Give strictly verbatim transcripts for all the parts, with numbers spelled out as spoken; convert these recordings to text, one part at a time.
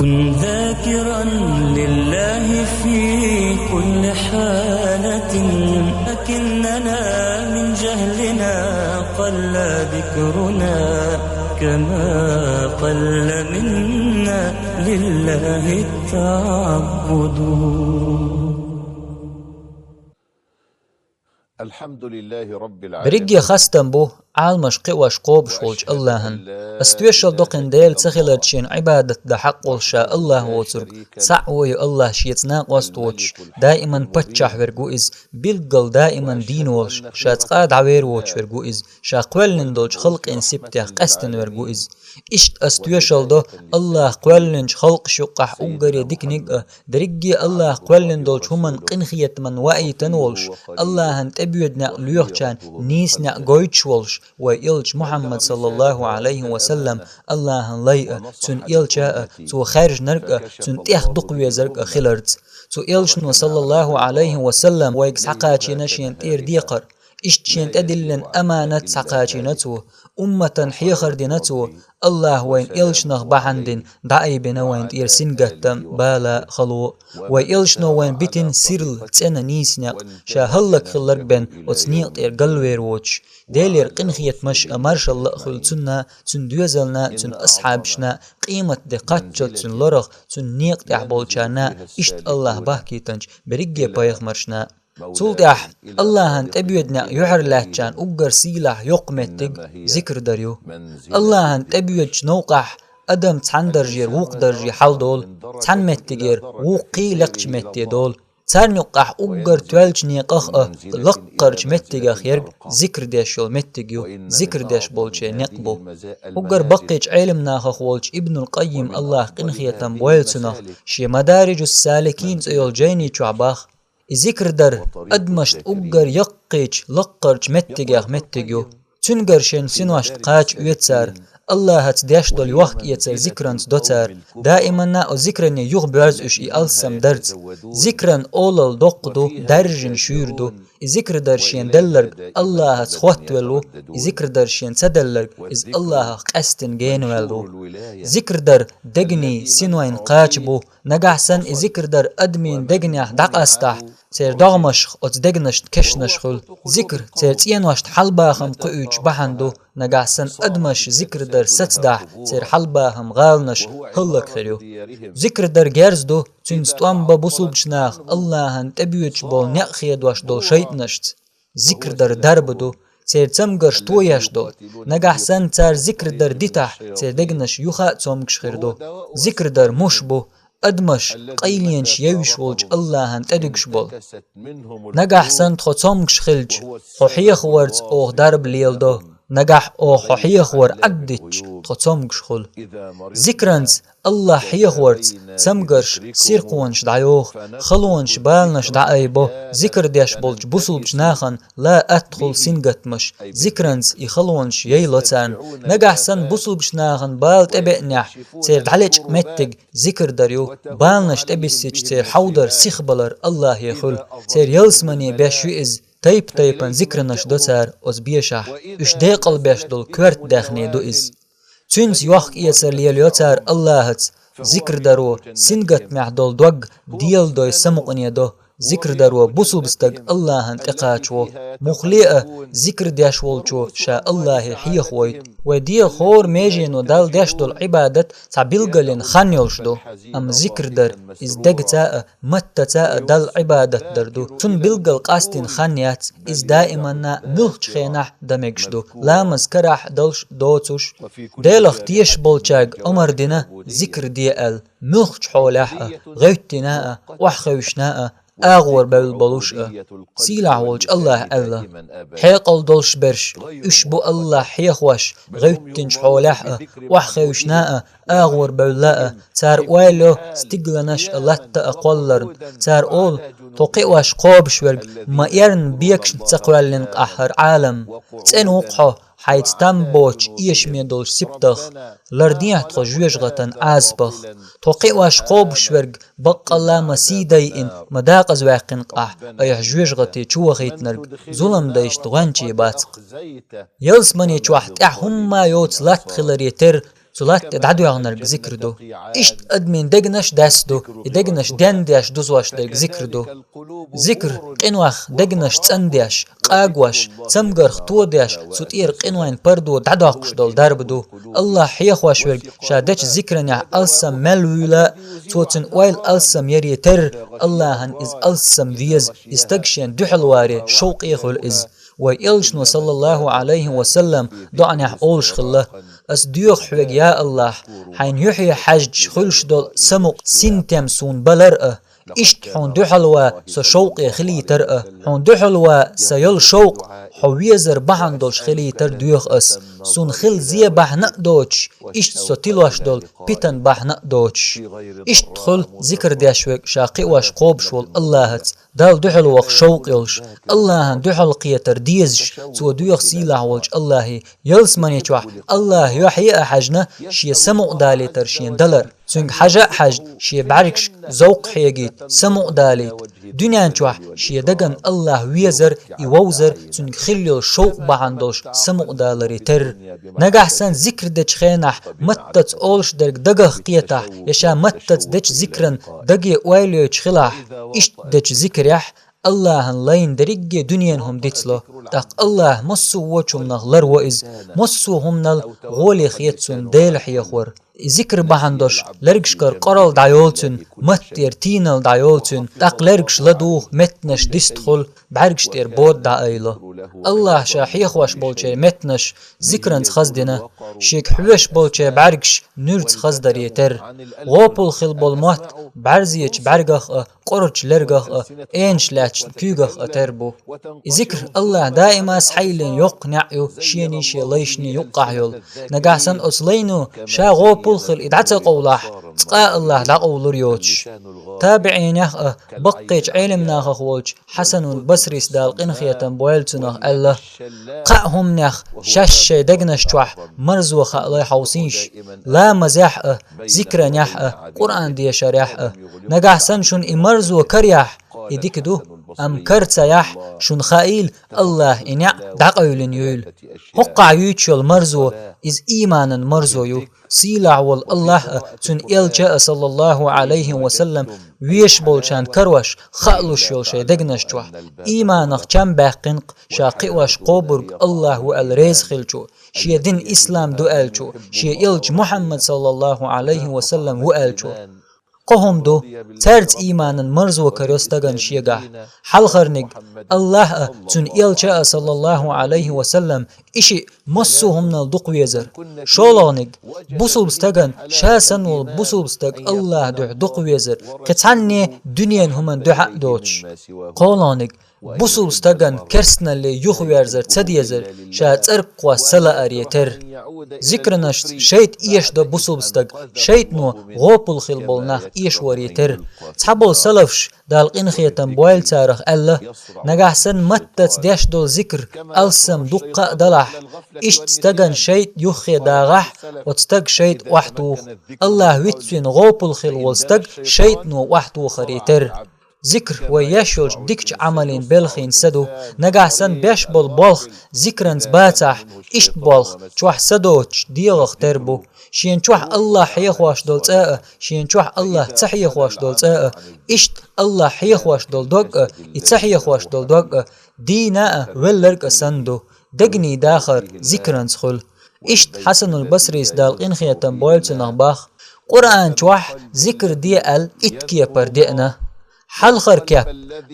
كن ذاكرا لله في كل حالة، لكننا من جهلنا قل ذكرنا، كما قل منا لله التعبد. الحمد لله رب العالمين. Берриге хастам бу Ӏаламаш кхиош, кхобуш волчу Аллахьан. Ас тоьшалла до кхин Дела ца хиларца шена Ӏибадат дан хьакъ волуш ша Аллахь воцург. Цхьаъ ву и Аллахь, шеца накъост воцуш, даиман паччахь верг ву иза, билггал даиман дийна волуш, ша цкъа а дӀавер воцуш верг ву иза, ша кхоьллина долчу халкъийн сибатех къаьстина верг ву иза. Иштта ас тоьшалла до, Аллахь кхоьллинчу халкъаш юккъахь уггаре диканиг а, дерриге Аллахь кхоьллина долчу хӀуманна къинхетаман ваийтина волуш, Аллахьан тӀебоьду некъ лоьхучарна нийса некъ гойтуш волуш, вай элча Мухьаммад, саллаллаху Ӏалайхи ва саллам, Аллахьан лай а, цуьнан элча а, цо хаьржинарг а, цуьнан тӀех дукха везарг а хиларца. Цу элчано, саллаллаху Ӏалайхи ва саллам, вайга схьакхачийна шена тӀера декхар. Иштта шена тӀедиллина аманат схьакхачийна цо, умматан хьехар дина цо, Аллахь вайна элчанах бахьана дина, дӀаайбина вайна тӀера сингаттам, бала, хало. Вай элчано вайна битина сирла, цӀена, нийса некъ, ша хӀаллакьхилларг бен оцу некъа тӀера галвер воцуш. Делера къинхетамаш а, маршалла а хуьлу цунна, цуьнан доьзална, цуьнан асхьабашна, къематде кхаччалц цуьнан лорах, цуьнан некъа тӀехь болчарна, иштта Аллахь бахкийтинчу берриге пайхамаршна. Цул тӀаьхьа Аллахьан тӀебоьду некъ юьхьарлаьцначарна уггар сийлахь йоккха меттиг зикр дар ю. Аллахьан тӀебоьдучу новкъахь адам цхьана даржера вукху дарже хьалдолу, цхьана меттигера вукху кхин лекхачу метте долу. Царна юккъахь уггар тоьллачу некъах а, лаккхарчу меттигех ерг зикр деш йолу меттиг ю, зикр деш болчеран некъ бу. Уггар баккхийчу Ӏелам нахах волчу Ибнул Къаййим, Аллахь къинхетам бойла цунах, шен Мадариджус-Саликин цӀе йолу жайни чохь бах: И зикр дар адамашна уггар яккхийчу, лаккхарчу меттигех меттиг ю. Цуьнгара шен синошна кхача оьцу цара, Аллахьаца деш долу йохк-эцар зикранца до цара. Даиманна а зикране юхабоьрзу уьш и алссам дарца. Зикран олалла доккха ду, даьржина шуьйра ду. И зикр дар шен делларг Аллахьаца хоттавелла ву, и зикр дар шен ца делларг иза Аллахьах къаьстина генаваьлла ву. Зикр дар дегний, синойн кхача бу. Нагахь санна и зикр дар адамийн дегнех дӀакъастахь, церан догӀмашха оцу дегнашна кешнаш хуьлу. Зикр церан цӀеношна хьалабахам кхуьуьйтуш бахьана ду, нагахь санна адамаш зикр дар сацадахь, церан хьалабахам гӀаланаш хӀаллакьхир ю. Зикр дар герз ду, цуьнца тӀом бан бусулбачу наха Аллахьан тӀебоьдуш болу некъ хедош долу шайтӀанашца. Зикр дар дарба ду, церан цамгарш тоеш ду. Нагахь санна цара зикр дар дитахь, церан дегнаш юха а цомгуш хир ду. Зикр дар муш бу, адамаш къайленаш евзаш волчу Аллахьан тӀедуьгуш болу. Нагахь санна тхо цомгуш хилча, хьо хьехаварца оха дарба леладо. Нагахь оха хьо хьехавар Ӏаддитча, тхо цомгуш хуьлу. Зикранца, Аллахь хьехаварца, цамгарш, сиркхонаш дӀайоху, халонаш, баланаш дӀаайбо. Зикр деш болчу бусулбачу нахана ла атта хуьлу сингаттамаш. Зикранца и халонаш яйло царна. Нагахь санна бусулбачу нахана бала тӀебеънехь, церан дӀалечкъа меттиг зикр дар ю. Баланаш тӀебиссича, церан хьовдар, сихбалар Аллахье хуьлу. Церан ялсамане беш ю иза. Тайп-тайпана зикранаш до цара оцу бешахь, уьш декъалбеш долу коьрта даьхни ду иза. Цуьнца йохк-эцар лелайо цара Аллахьаца. Зикр даро сингаттамехь долу дог деладой самукъане до. Зикр даро бусулба стаг Аллахьан тӀекхачаво. Муххале а зикр деш волчо ша Аллахье хьехавойту. Вай дегӀан хӀора межено Далла деш долу Ӏибадат цхьа билгалйина хан йолуш ду. Амма зикр дар, иза дегаца а, маттаца а Далла Ӏибадат дар ду. Цунна билггал къастийна хан яц, иза даиманна муьлххачу хенахь дан мегаш ду. Ламаз карахь долуш, доцуш. Делах тешаш болчаьрга омра дина зикр де аьлла, муьлххачу хьолехь а, гӀевттина а, охьахевшина а, агӀор бевлла болуш а. Сийлахь волчу Аллахьа аьлла: «Хьекъал долуш берш, уьш бу Аллахь хьехош, гӀевттинчу хьолехь а, охьахевшина а, агӀор бевлла а, цара ойла йо стигланаш а, латта а кхолларна. Цара олу: „Тхо кхиош кхобуш верг ма эрна бекашна ца кхоьллина къахьара Ӏалам. ЦӀена ву-кх хьо, хьайца там боцучу эшаме долчу сибатах, лардехьа тхо жоьжахатан Ӏазапах. Тхо кхиош кхобуш верг баккъалла ма сий дайина, ма дакъазваьккхина къахь айхьа жоьжахати чу вахийтинарг, зуламдайшна гӀоьнчий бац-кх“». Ялсамани чохь тӀехь хӀумма йоцу латта хиларе терра, Цу латта тӀа дӀадоьгӀнарг зикр ду. Иштта адамийн дегнаш даьсса ду, и дегнаш денна деш дузош дерг зикр ду. Зикр къинойх дегнаш цӀандеш, къагош, цамгарх тодеш, цу тӀера къинойн пардо дӀадоккхуш долу дарба ду. Аллахь хьехош верг ша дечу зикранехь алссам мел вуьйла а, цо цуьнан ойла алссам яре терра, Аллахьан иза алссам веза, и стаг шен дуьхьал варе шовкъе хуьлу иза. Вай элчано, саллаллаху Ӏалайхи ва саллам, доӀанехь олуш хилла: «Ас доьху хьоьга, я Аллахь, хьайна юьхье хьаьжча хуьлуш долу самукъа синтем суна балар а, иштта хьуна дуьхьал ван со шовкъе хилийтар а. Хьуна дуьхьал ван сан йолу шовкъ хьо везар бахьана долуш хилийтар доьху ас, суна хила зе бахьана а доцуш, иштта со тилош долу питан бахьана а доцуш». Иштта хуьлу зикр деш верг ша кхиош, кхобуш волу Аллахьаца Далла дуьхьал ваха шовкъ йолуш, Аллахьан дуьхьал кхетар дезаш, цо доьху сийлахь волчу Аллахье. Ялсамани чохь Аллахь юьхье а хьаьжна, шен самукъадалийтар шена далар. Цуьнга хьажа а хьаьжна, шен бӀаьргашка зовкх хьегийта, самукъадалийта. Дуьнен чохь шен дагана Аллахь везар, и вовзар цуьнга хилла йолу шовкъ бахьана долуш самукъадаларе терра. Нагахь санна зикр дечу хенахь маттаца олуш дерг дагах кхетахь, я ша маттаца дечу зикран даге ойла йойтуш хилахь, иштта дечу зикрехь Аллахьан лайна дерриге дуьненан хӀума дицло, тӀаккха Аллахь массо а вочу хӀуманах ларво иза, массо а хӀуманал гӀоле хета цунна Дела хьехор. И зикр бахьана долуш лергашкара къоралла дӀайолу цуьнан, маттера тийналла дӀайолу цуьнан, тӀаккха лергаш ладугӀу, меттанаш дистхуьлу, бӀаьргаш тӀера бода дӀаайъо. Аллахь ша хьехош болчеран меттанаш зикранца хаздина, шега хьоьжуш болчеран бӀаьргаш нуьрца хаздаре терра. ГӀопал хилла болу мотт бӀаьрзечу бӀаьргах а, къорачу лергах а, энаш лаьттачу куьйгах а тера бу. И зикр Аллахь даима схьайиллина йоккха неӀ ю, шений шен лайшний юккъахь йолу. Нагахь санна оцу лайно ша гӀопал хилла и дӀа ца къовлахь, цкъа а Аллахь дӀакъовлур йоцуш. ТабиӀинех а, баккхийчу Ӏелам нахах волчу Хьасанул Басрис, Дала къинхетам бойла цунах, аьлла: «Кхаа хӀуманех шаьш шайн дегнаш чохь марзо хаалой хьовсийша, ламазехь а, зикранехь а, Къуръан дешарехь а. Нагахь санна шуна и марзо караяхь, и дика ду, амма кара ца яхь, шуна хаийла, Аллахь и неӀ дӀакъевлина юйла». ХӀокхахь юьйцуш йолу марзо, иза ийманан марзо ю. Сийлахь волу Аллахь а, цуьнан элча а, саллаллаху Ӏалайхи ва саллам, вешаш болчарна карош, хаалуш йолу шайн дегнаш чохь. Ийманах чам баьккхина-кх ша кхиош кхобург Аллахь ву аьлла реза хилчо, шен дин ислам ду аьлчо, шен элча Мухьаммад, саллаллаху Ӏалайхи ва саллам, ву аьлчо. Кхо хӀума ду цаьрца ийманан марзо карайо стагана шегахь. Хьалхарниг, Аллахь а, цуьнан элча а, саллаллаху Ӏалайхи ва саллам, и шиъ массо а хӀуманал дукха везар. ШолгӀаниг, бусулба стагана ша санна волу бусулба стаг Аллахьан дуьхьа дукха везар, кхин цхьанне дуьненан хӀуманна дуьхьа а доцуш. КхоалгӀаниг, бусулба стагана керстаналле юхаверзар ца дезар, ша цӀерга кхосса лааре терра. Зикранашца шайтӀа эшадо бусулба стаг, шайтӀано гӀопал хилла болу нах эшаваре терра. Цхьаболу салафаш, Дала къинхетам бойла царах, аьлла: «Нагахь санна маттаца деш долу зикр алссам дуккха а далахь, иштта стагана шайтӀа юххе дагӀахь, оцу стага шайтӀа охьатуху. Аллахь вицвина гӀопал хилла волу стаг шайтӀано охьатохаре терра». Зикр вай еш йолчу дикачу Ӏамалийн белхийн са ду. Нагахь санна беш болу болх зикранца бацахь, иштта болх чохь са доцуш дегӀах тера бу. Шена чохь Аллахь хьехош долу цӀа а, шена чохь Аллахь ца хьехош долу цӀа а, иштта Аллахь хьехош долу дог а, и ца хьехош долу дог а, дийна а, велларг а санна ду. Дегний дахар зикранца хуьлу. Иштта Хьасанул Басрис, Дала къинхетам бойла цунах, боху: Къуръан чохь зикр де аьлла итт кепара деана. Хьалхара кеп: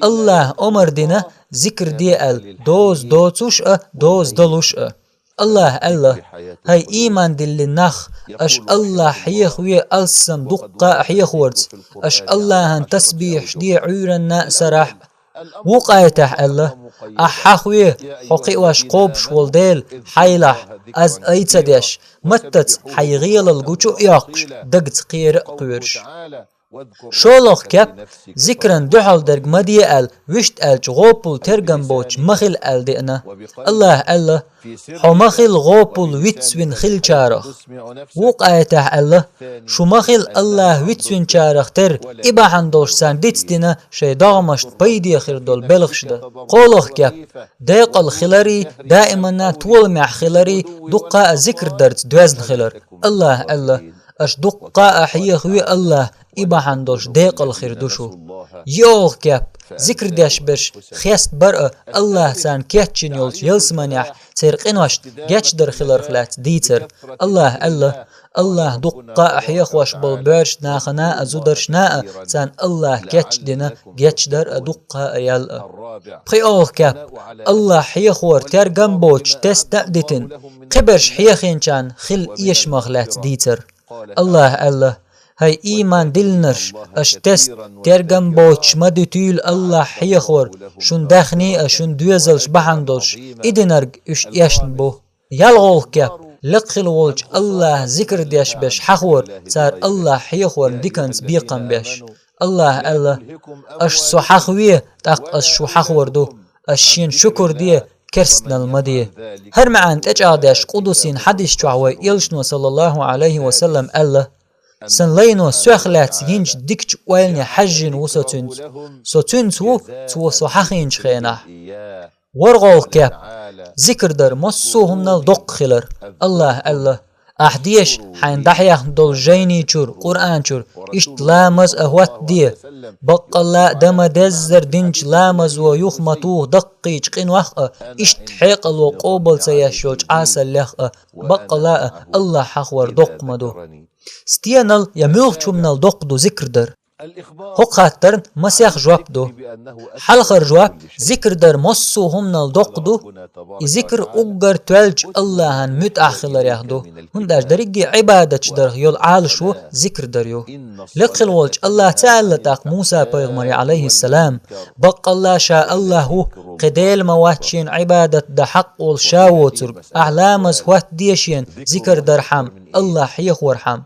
Аллахь омар дина зикр де аьлла, доза доцуш а, доза далуш а. Аллахь аьлла: «ХӀай ийман диллина нах, аша Аллахь хьехаве алссам дуккха а хьехорца, аша Аллахьан тасбихьаш де Ӏуьйранна а, сарахь а». Вукху аятехь аьлла: «Ахь хьахаве, хьо кхиош кхобуш волу Дела, хьайлахь, аз ай ца деш, маттаца хьайн гӀелал гучу а йоккхуш, дагца кхера а кхоьруш». ШоллагӀа кеп: зикран дуьхьал дерг ма де аьлла, вуьшта аьлча гӀопал, тергам боцуш ма хила аьлла деана. АллахӀа аьлла: «Хьо ма хила гӀопал, вицвина хиллачарах». Вукху аятехь аьлла: «Шу ма хила АллахӀ вицвинчарах тера, и бахьана долуш царна дицдина шайн догӀмашна пайде хир долу белхаш дан». КхоалгӀа кеп: декъала хиларий, даиманна толамехь хиларий, дуккха а зикр дарца доьзна хилар. АллахӀа аьлла: «Аша дуккха а хьехаве АллахӀ, и бахьана долуш декъала хир ду шу». ЙоьалгӀа кеп: зикр деш берш хестабар а АллахӀа царна кечйина йолчу ялсаманехь церан къиношна гечдар хиларх лаьцна дийцар. АллахӀа аьлла: «АллахӀ дуккха а хьехош болу боьрша нахана а, зударшна а, царна АллахӀа кечдина гечдар а, дуккха а ял а». ПхоьалгӀа кеп: АллахӀ хьехор тергам боцуш тесна а дитина, кхиберш хьехийначарна хила эшамах лаьцна дийцар. АллахӀа аьлла: «ХӀай ийман диллинарш, аша тесна, тергам боцуш ма дуьтийла АллахӀ хьехор, шун даьхний а, шун доьзалш бахьана долуш, и динарг уьш эшна бу». ЯлхолгӀа кеп: лекха хила волчу АллахӀ зикр деш берш хьахор, цара АллахӀ хьехорна диканца бекхам беш. АллахӀа аьлла: «Аша Со хьахаве, тӀаккха Ас шу хьахор ду. Аша Шена шукур де, керстанал ма де». ХӀара маьӀна тӀечӀагӀдеш къудсийн хьадис чохь вай элчано, саллаллахӀу Ӏалайхи ва саллам, аьлла: «Сан лайно Сох лаьцна йинчу дикачу ойлане хьаьжжина ву Со цуьнца. Со цуьнца ву, цо Со хьахийначу хенахь». ВорхӀалгӀа кеп: зикр дар массо а хӀуманал доккха хилар. АллахӀа аьлла: «Ахь деша хьайна дӀахьехна долу жайни чуьра, Къуръан чуьра, иштта ламаз а хӀоттаде. Баккъалла а дан ма-деззара динчу ламазо юха ма-туха даккхийчу къинойх а, иштта хьекъало къобал ца еш йолчу Ӏасаллех а, баккъалла а АллахӀ хьахор доккха ма ду». Стенал я муьлхачу хӀуманал доккха ду зикр дар? ХӀокху хаттарна масех жоп ду. Хьалхара жоп: зикр дар массо а хӀуманал доккха ду, и зикр уггар тоьллачу АллахӀан муьтӀахь хиларех ду, хӀунда аьлча дерриге а Ӏибадаташ дарх йолу Ӏалашо зикр дар ю. Лекха хила волчу АллахӀа ца аьлла тӀаккха Муса-пайхамаре, Ӏалайхиссалам: «Баккъалла Ша АллахӀ ву, кхин Дела ма вац Шена Ӏибадат дан хьакъ волу Ша воцург, ахь ламаз хӀоттаде Шена, зикр дархьама, АллахӀ хьехорхьама».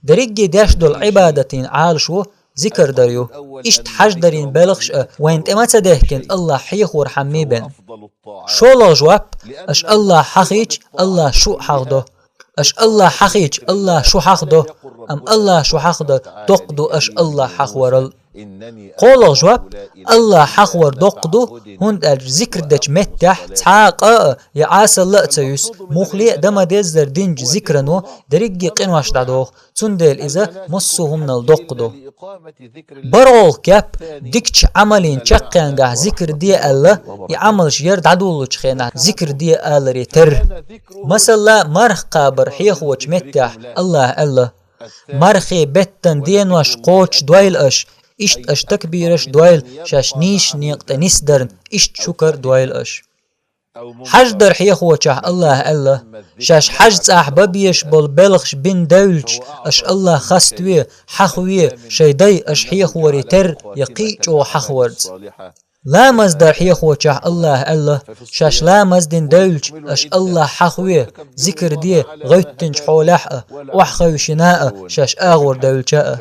Дерриге а деш долу Ӏибадатийн Ӏалашо зикр дар ю. Иштта хьаждарийн белхаш а вайна тӀе ма ца дехкина АллахӀ хьехорхьама бен. ШолгӀа жоп: аша АллахӀ хьахийча, АллахӀ шу а хьахдо. Аша АллахӀ хьахийча, АллахӀ шу хьахдо, амма АллахӀ шу хьахдан доккха ду аша АллахӀ хьахорал. КхоалгӀа жоп: АллахӀ хьахор доккха ду, хӀунда аьлча зикр дечу меттехь цхьа а къа а я Ӏасалла а ца юьсу, муххале а дан ма-деззара динчу зикрано дерриге а къинош дӀадоху, цундела иза массо а хӀуманал доккха ду. БархӀалгӀа кеп: дикачу Ӏамалийн чаккхенгахь зикр де аьлла, и Ӏамалш яра дӀадолучу хенахь зикр де аларе терра. Масала, марха кхабар хьехочу меттехь АллахӀа аьлла: «Мархий беттан денош кхочушдойла аша, иштта аша такбираш дойла, шаьш нийсачу некъа тӀе нисдарна, иштта шукар дойла аша». Хьаждар хьехочохь АллахӀа аьлла: «Шаьш хьажцӀахь бан безаш болу белхаш бина девлча, аша АллахӀ хаставе, хьахаве, шайн дай аша хьехоре терра я кхин а чӀогӀа хьахварца». Ламаз дар хьехочохь АллахӀа аьлла: «Шаьш ламаз дина девлча, аша АллахӀ хьахаве, зикр де гӀевттинчу хьолехь а, охьахевшина а, шаьш агӀор девлча а».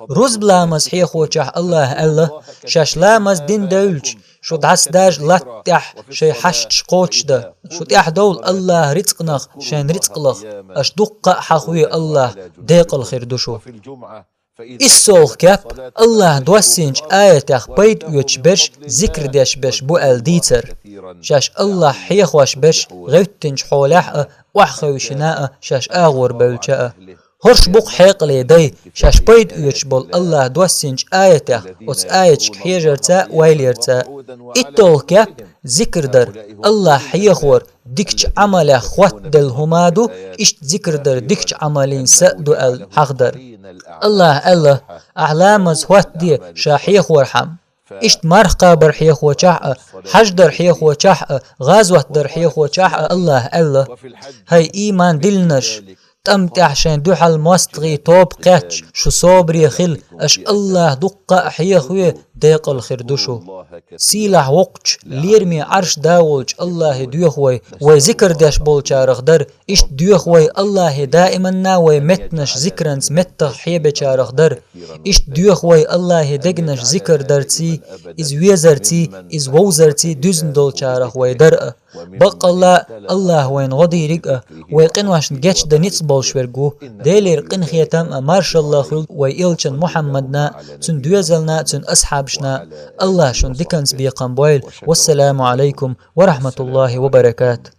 Рузба ламаз хьехочохь АллахӀа аьлла: «Шаьш ламаз дина девлча, шу дӀасадаржа латта тӀехь шайн хьашташ кхочушдан, шу тӀаьхьадовла АллахӀан рицкъанах шайн рицкъалах, аша дуккха а хьахаве АллахӀ, декъала хир ду шу». ИссолгӀа кеп: АллахӀа доссийначу аятех пайда оьцуш берш зикр деш берш бу аьлла дийцар. Шаьш АллахӀ хьехош берш гӀевттинчу хьолехь а, охьахевшина а, шаьш агӀор бевлча а. ХӀорш бу-кх хьекъале дай, шаьш пайда оьцуш болу АллахӀа доссийначу аятех, оцу аяташка хьежарца а, ойлаярца а. ИтталгӀа кеп: зикр дар, АллахӀ хьехор, дикачу Ӏамалех хоттаделла хӀума ду, иштта зикр дар дикачу Ӏамалийн са а ду аьлла хьахдар. АллахӀа аьлла: «Ахь ламаз хӀоттаде Ша хьехорхьама». Иштта марха кхабар хьехочохь а, хьаждар хьехочохь а, гӀазот дар хьехочохь а АллахӀа аьлла: «ХӀай ийман диллинарш, тӀам тӀехь шайн дуьхьал мостагӀий тоба кхетташ, шу собаре хила, аша АллахӀ дуккха а хьехаве, декъала хир ду шу. Сийлахь воккхачу, лераме Ӏарш да волчу Аллахье доьху вай, вай зикар деш болчарах дар. Иштта доьху вай Аллахье даиманна вай меттанаш зикранца меттах хьебечарах дар. Иштта доьху вай Аллахье дегнаш зикар дарций, иза везарций, иза вовзарций дуьзна долчарах вай дар а. Баккъалла, Аллахь вайна гӀо дийриг а, вай къиношна гечдан ницкъ болуш верг ву. Делера къинхетам а, маршалла хуьлда вай элчан Мухьаммадна, цуьнан доьзална, цуьнан асхьабашна. Аллахь шуна диканца бекхам бойла. Вассаламу Ӏалайкум ва рахьматуллахи ва баракатух.